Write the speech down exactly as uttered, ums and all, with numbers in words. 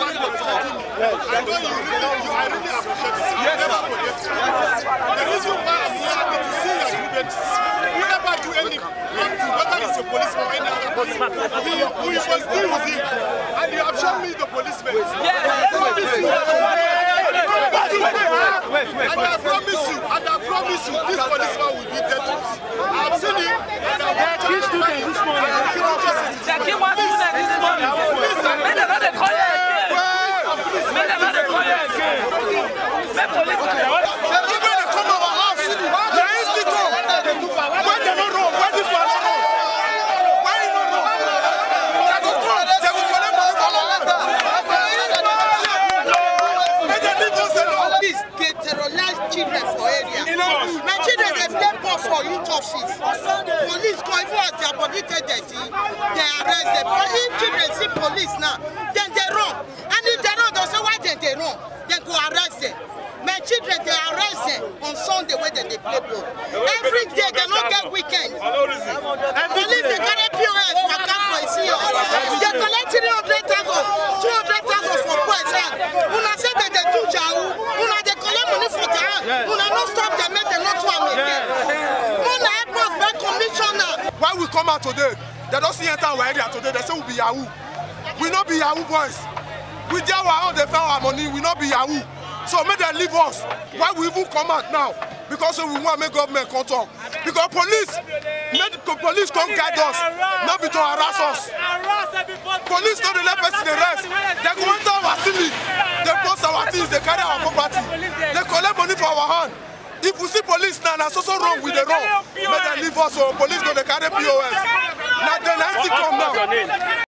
I know you really, you, I really appreciate it. Yes, sir. Yes, sir. The reason why I'm here is to see your students. We never do any, anything, whether it's a policeman or any other person. We, we must deal with him. And you have shown me the policeman. Yes. I promise you. And I promise you, and I promise you, this policeman will be dead to us. I've seen him. They kill students this morning. They kill one student this morning. Make dem no dey call you again. Make dem no dey call you again. Make police. People dey come our house. They used to come. Why they no run? Why this one no run? Why you no run? They go come. They go collect money from our hand. Make dem leave us alone. Please, dey terrorize children for area. My children dey play ball for youth office. Police come, even as their body take dirty, they arrest them. But if children see police now, then they run. And if they run, they say, "Why dem dey run?" Dem go arrest them. My children, they arrest them on Sunday when dem dey play ball. Every day, dem no get weekend. Police dey carry P O S waka for isi. Dem collect three hundred thousand, two hundred thousand for boys hand. Una say dem dey do yahoo. Una dey collect money for their hand. Una no stop dem, make dem no do am again. Una help us, beg commissioner. Why we come out today? They don still enter our area today. They say we be yahoo. We no be yahoo boys. We dey our own, dey find our money. We no be yahoo. So make dem leave us. Why we even come out now? Because we want make government come talk. Because police, make the police come guide us, not be to harass us. Police no dey let person dey rest. They go enter our ceiling, they burst our things, they carry our property, they collect money for our hand. If we see police now, na so so run we dey run. Make dem leave us, so police go dey carry P O S. Na dem na still come now.